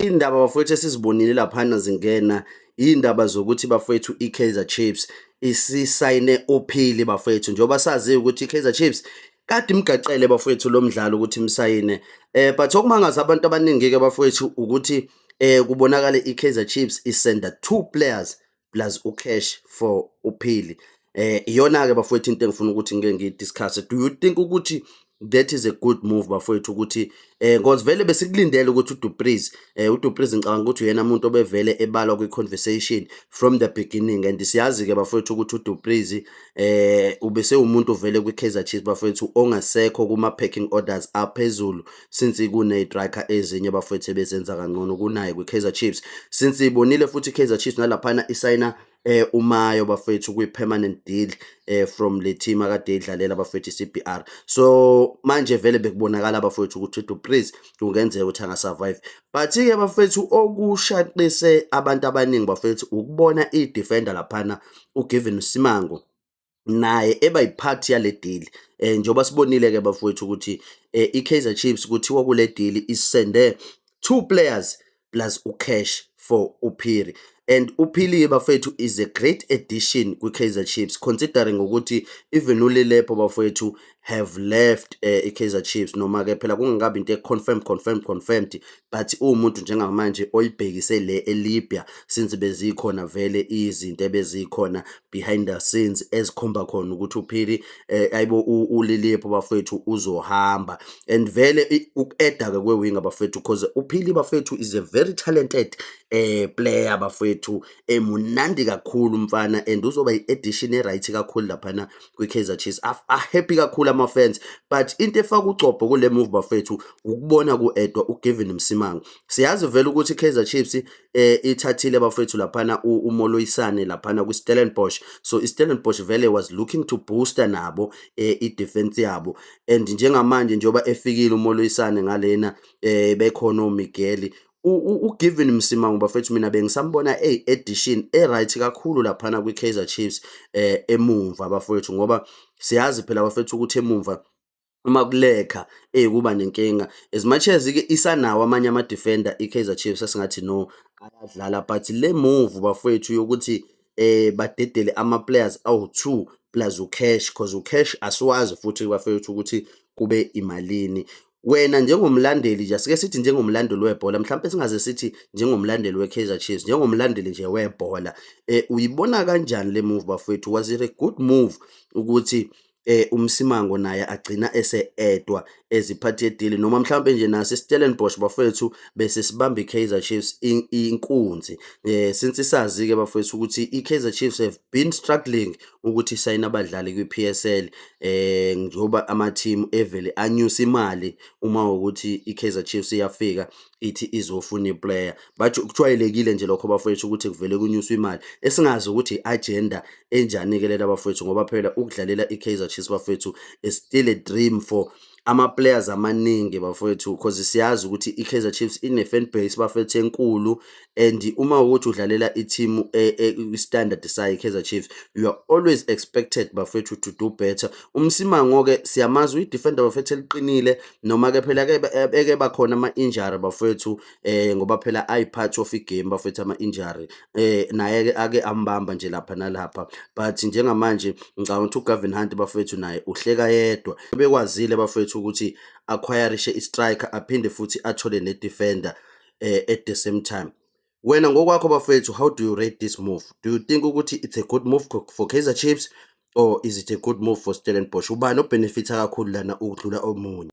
Indaba bafowethu esizibonile laphana zingena indaba zokuthi bafowethu i-Kaizer Chiefs isisayine uPhili bafowethu, njengoba sazi ukuthi i-Kaizer Chiefs kade imgaqele bafowethu lo mdlalo ukuthi imsayine, but okumangaza abantu abaningi-ke bafowethu ukuthi kubonakale i-Kaizer Chiefs isenda 2 players plus ucash for uPhili. Iyona-ke bafowethu into engifuna ukuthi ngike ngiyidiscuss. Do you think ukuthi that is a good move bafowethu ukuthi because vele besikulindele ukuthi uDupreez ngicabanga ukuthi uyena umuntu obevele ebalwa kwi-conversation from the beginning, and siyazi-ke bafowethu ukuthi uDupreez ubese umuntu vele kwi-Kaizer Chiefs bafowethu ongasekho kuma-pecking orders aphezulu since kune-striker ezinye bafowethu bezenza kangcono kunaye kwi-Kaizer Chiefs, since ibonile futhi i-Kaizer Chiefs nalaphana isayina uMayo bafowethu kwi-permanent deal from le team akade idlalela bafowethu i-CBR. So manje vele bekubonakala bafowethu ukuthi uDupreez kungenzeka ukuthi angasurvive, but-ke bafowethu okushaqise abantu abaningi bafowethu ukubona i-defender laphana uGiven Simango naye eba yiphathi yale deal. Njengoba sibonile-ke bafowethu ukuthi i-Kaizer Chiefs kuthiwa kule deal isende 2 players plus ucash for uPhiri, and uPhili bafowethu is a great addition kwi-Kaizer Chiefs considering ukuthi even uLilepo bafowethu have left i-Kaizer Chiefs, noma-ke phela kungakabi into confirmed, but umuntu njengamanje oyibhekise le eLibya since bezikhona vele izinto ebezikhona behind the scenes ezikhomba khona ukuthi uPhili ayibo uLilepo bafowethu uzohamba, and vele uku-eda-ke kwe-winger bafowethu because uPhili bafowethu is a very talented player bafowethu, emunandi kakhulu mfana, and uzoba i-addition e-right kakhulu laphana kwi-Kaizer Chiefs. Happy kakhulu ama-fans, but into efaka ucopho kule move bafowethu ukubona ku-edwa uGiven Msimango. Siyazi vele ukuthi i-Kaizer Chiefs ithathile bafowethu laphana uMoloisane laphana kwi-Stellenbosch, so i-Stellenbosch vele was looking to booster nabo i-defense yabo, and njengamanje njengoba efikile uMoloisane ngalena bekhona uMiguel, uGiven Msimango bafowethu mina bengisambona addition e-right kakhulu laphana kwi-Kaizer Chiefs emumva bafowethu, ngoba siyazi phela bafowethu ukuthi emumva uma kulekha kuba nenkinga, as much as-ke isanawo amanye ama-defender i-Kaizer Chiefs esingathi no ayadlala, but le move bafowethu yokuthi badedele ama-players awu-2 plus ucash, because ucash asiwazi futhi bafowethu ukuthi kube imalini. Wena njengomlandeli nje, asike sithi njengomlandeli webhola, mhlawumbe singaze sithi njengomlandeli we-Kaizer Chiefs, njengomlandeli nje webhola, uyibona kanjani le move bafowethu? Was it a good move ukuthi uMsimango naye agcina ese-edwa eziphathi yedili, noma mhlawumbe nje naso iStellenbosch bafowethu bese sibamba i-Kaizer Chiefs inkunzi, since sazi-ke bafowethu ukuthi i-Kaizer Chiefs have been struggling ukuthi isayine abadlali kwi-PSL, njengoba ama-team evele anyusa imali uma ukuthi i-Kaizer Chiefs iyafika ithi izofuna i-player, but kujwayelekile nje lokho bafowethu ukuthi kuvele kunyuswe imali, esingazi ukuthi i-agenda enjani-ke lela bafowethu, ngoba phela ukudlalela i-Kaizer Chiefs bafowethu is still a dream for ama-players amaningi bafowethu, because siyazi ukuthi i-Kaizer Chiefs ine-fan base bafowethu enkulu, and uma ukuthi udlalela i-team standard sayo i-Kaizer Chiefs, you are always expected bafowethu to do better. uMsimango-ke siyamazi uyi-defender bafowethu eliqinile, noma-ke phela-ke eke bakhona ama-injury bafowethu, ngoba phela ayi-part of igame bafowethu ama-injury, naye-ke ake ambamba nje lapha nalapha, but njengamanje ngicabanga ukuthi uGavin Hunt bafowethu naye uhleka yedwa, bekwazile bafowethu ukuthi acquireishe i-striker aphinde futhi athole ne-defender at the same time. Wena ngokwakho bafowethu, how do you rate this move? Do you think ukuthi it's a good move for Kaizer Chiefs, or is it a good move for Stellenbosch? Ubani obenefitha kakhulu lana ukudlula omunye?